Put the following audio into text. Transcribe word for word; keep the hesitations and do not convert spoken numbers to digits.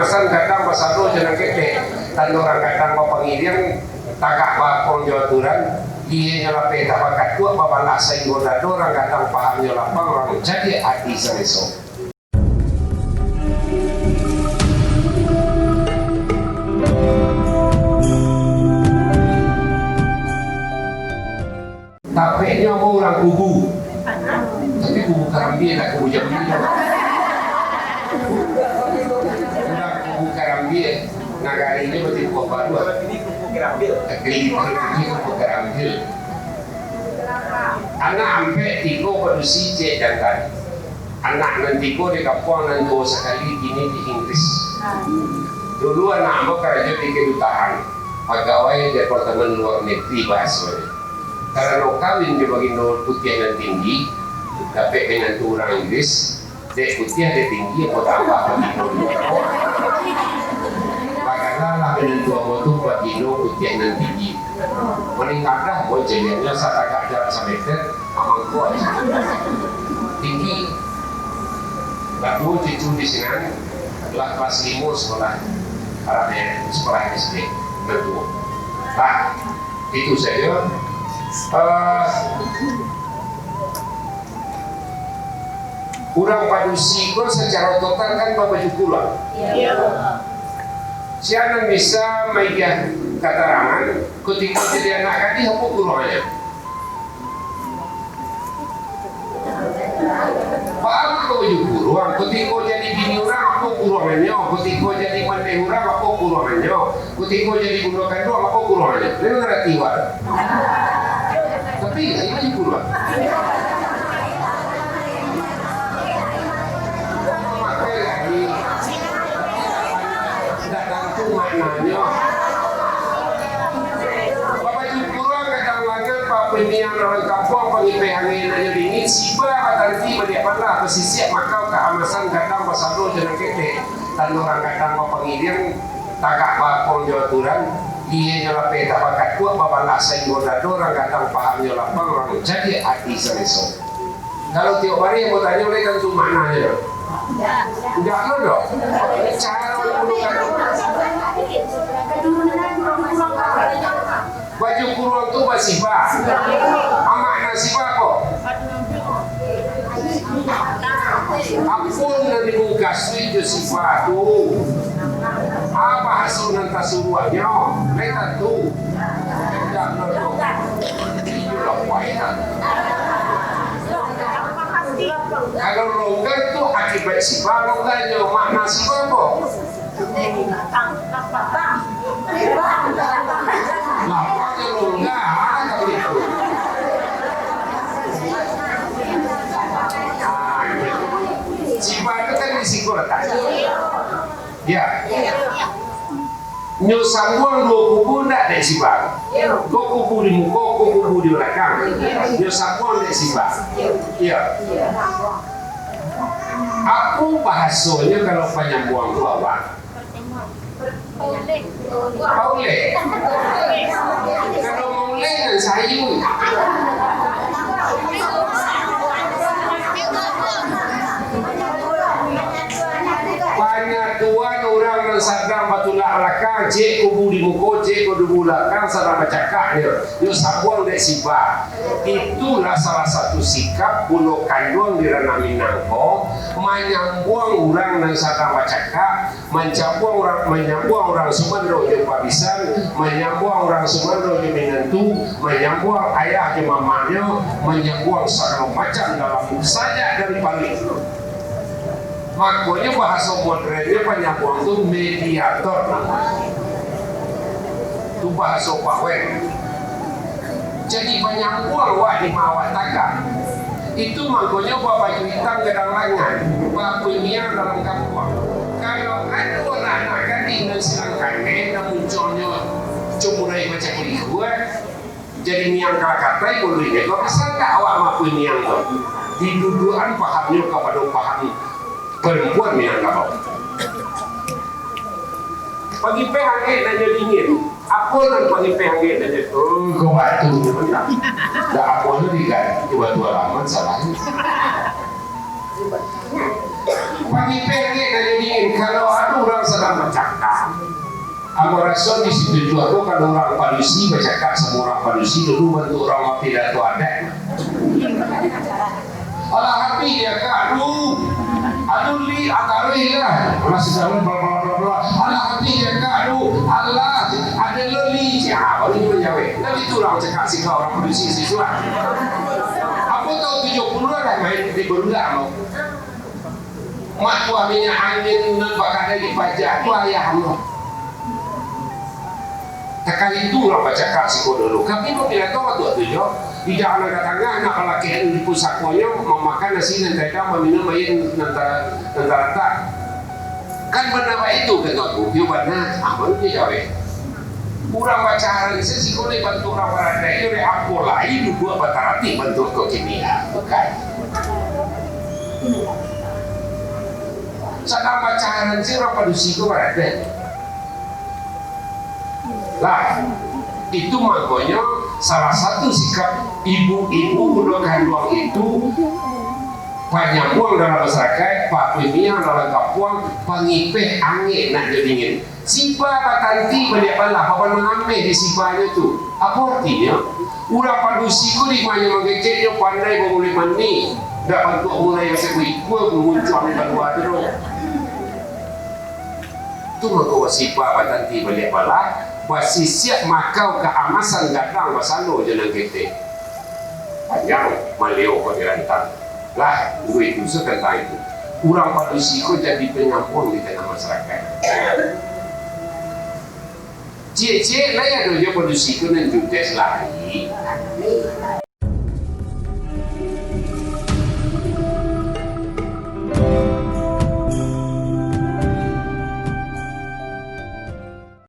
San gadang basado jo nan ketek, tando urang gadang bapangiriang, tagak baakuang jo aturan, ienyo lapeh tak bakatuak babalah sainggo dado urang gadang pahamnyo lapang, urang cadiak ati saleso. Tapeknyo ambo urang Kubu. Tapi Kubu Karambia, dak Kubu Jambi doh. Urang Kubu Karambia, nagarinyo Batipuah Baruah. Kini Kubu Karambia. Kini Kubu Karambia. Anak ampek, tigo padusi, ciek jantan. Anak nan tigo di kampuang, nan tuo sakali kini di Inggris. Dulu anak ambo karajo di kedutaan, pagawai Departemen Luar Negeri bahasonyo. Karano kawin jo bagindo putiah nan tinggi, dapek minantu urang Inggris, dek putiah dek tinggi, ambo tambah bagindo juo. Baganalah minantu ambo tu bagindo putiah nan tinggi. Maninggalah bonceliangnyo satagak jarak sameter, amangko tinggi. Lah duo cucu di sinan, lah kelas limo sekolah, arabnyo sekolah S D, nan tuo. Nah, itu sajo. Eh, urang padusi ko sacaro total kan babaju pulang. Sia nan bisa maigiah katarangan, kutiko jadi anak gadih, apo kuruangnyo? Paham ko baju kuruang? Kutiko jadi bini urang, apo kuruangannyo? Kutiko jadi mandeh urang, apo kuruangannyo? Kutiko jadi bundo kanduang, apo kuruangnyo? Lai mangarati wak. Tapi, iyo baju kuruang. Makai lagi. Ndak tantu maknanyo. Babaju kuruang kadang-kadang, papiniang dalam kampuang, pangipeh angin nan dingin, siba batanti baliak pandah, basisiak makau kaamasan, gadang basado jo nan ketek, tando urang gadang bapangiriang, tagak baakuang jo aturan, ienyo lapeh tak bakatuak, babalah sainggo dado, urang gadang pahamnyo lapang, urang cadiak ati saleso. Kalau tiok barih ambo tanyo, lai tantu maknanyo. Indak lo doh. Caro manggunokan baju kuruang tu basiba. Amak nan siba ko. Apo nan dibungkasuik jo siba tu? Apo bahaso nan tasuruahnyo? Lai tantu. Indak lo doh. Iyo lah, paitan. Kalau longgar tu akibat siba longgarnyo, makna siba apo? Lapangnyo longgar, ah, tak boleh tu. Ah, iyo. Siba tu kan di siko latak. Ya. Nyo sambuang duo kubu ndak dek siba. Ko kubu di muko, ko kubu di balakang. Nyo sambuang dek siba. Iyo. Apo bahasonyo kalau panyambuang tu, awak? Pauleh. Kalau mauleh nan sayun. Panyatuan urang nan sadang batulak balakang, ciek kubu di muko, ciek kubu di balakang, sadang bacakak nyo, nyo sambuang dek siba. Itulah salah satu sikap bundo kanduang di ranah Minang ko, manyambuang urang nan sadang bacakak, mancambuang urang, manyambuang urang sumando jo pabisan, manyambuang urang sumando jo minantu, manyambuang ayah jo mamaknyo, manyambuang sagalo macam dalam sajak dari paruik. Makonyo bahaso moderennyo panyambuang tu mediator namonyo. Tu bahaso Pak Wen. Jadi panyambuang wak di ma awak tagak. Itu mangkonyo babaju itam gadang langan, bapiniang dalam kampuang. Kalau ado anak gadih nan silang kanai, nan muncuangnyo cumurai macam ikua, jadi miang kalakatai buluihnyo, kok bisa ndak awak mapiniang tu? Diduduakan pahamnyo kapado paham parampuan Minangkabau. Pangipeh angek nan nyo dingin. Apo nan pangipeh angek nan nyo? Oh, ko batu. Dak apo tu diganti batu alaman salah. Pangipeh angek nan nyo dingin. Kalau ado urang sadang Bacakak. Ambo raso di situ juo tu, kalau urang padusi bacakak samo urang padusi, dulu bantuak urang mapidato adat. Alah hati dia kak tu. Aduh li, akaruih lah. Alah sedang bla bla bla bla. Alah hati dia kak tu. Alah, ada lo li. Ah, baru dia manjawab. Nah, itu urang cakak sikap urang padusi siswa. Ambo tahu tujuh puluh lah main di berulang. Mak tuah minyak angin nan bakadai di paja tu ayah ambo. Takah itu urang bacakak siko dulu. Kami bapidato wakatu tu jo, di jalan ka tangah, nak balakihan di pusakonyo, mamakan nasi nan taedam, maminum aia nan ta-, nan talatak. Kan bana baitu, kato aku. Iyo bana, ah, baru dia jawab. Urang bacaran se siko lai bantuak urang baradaik, iyo dek apo lai duduak batarapik bantuak ko kini, ah, bukan. Sadang bacaran se urang padusi ko baradaik. Lah, itu mangkonyo salah satu sikap ibu-ibu budak kanduang itu, panyambuang dalam masyarakat, pakuih minyak dalam kampuang, pangipeh angek nak jo dingin. Sipa batanti baliak balah, babanang ameh di sipanyo tu. Apo artinyo? Urang padusi ko di ma nyo mangeceknyo pandai bamulek manih, dak bantuak mulai asa kuikua, muncuang di balua tu doh. Tu mangko basipa batanti baliak balah, basisiak makau kaamasan gadang basalo jo nan ketek. Panjang malio kok dirantang. Lah, tunggu itu, so tantang itu. Urang padusi ko jadi panyambuang di tangah masyarakat. Ciek-ciek lai ado jo padusi ko nan judes lai.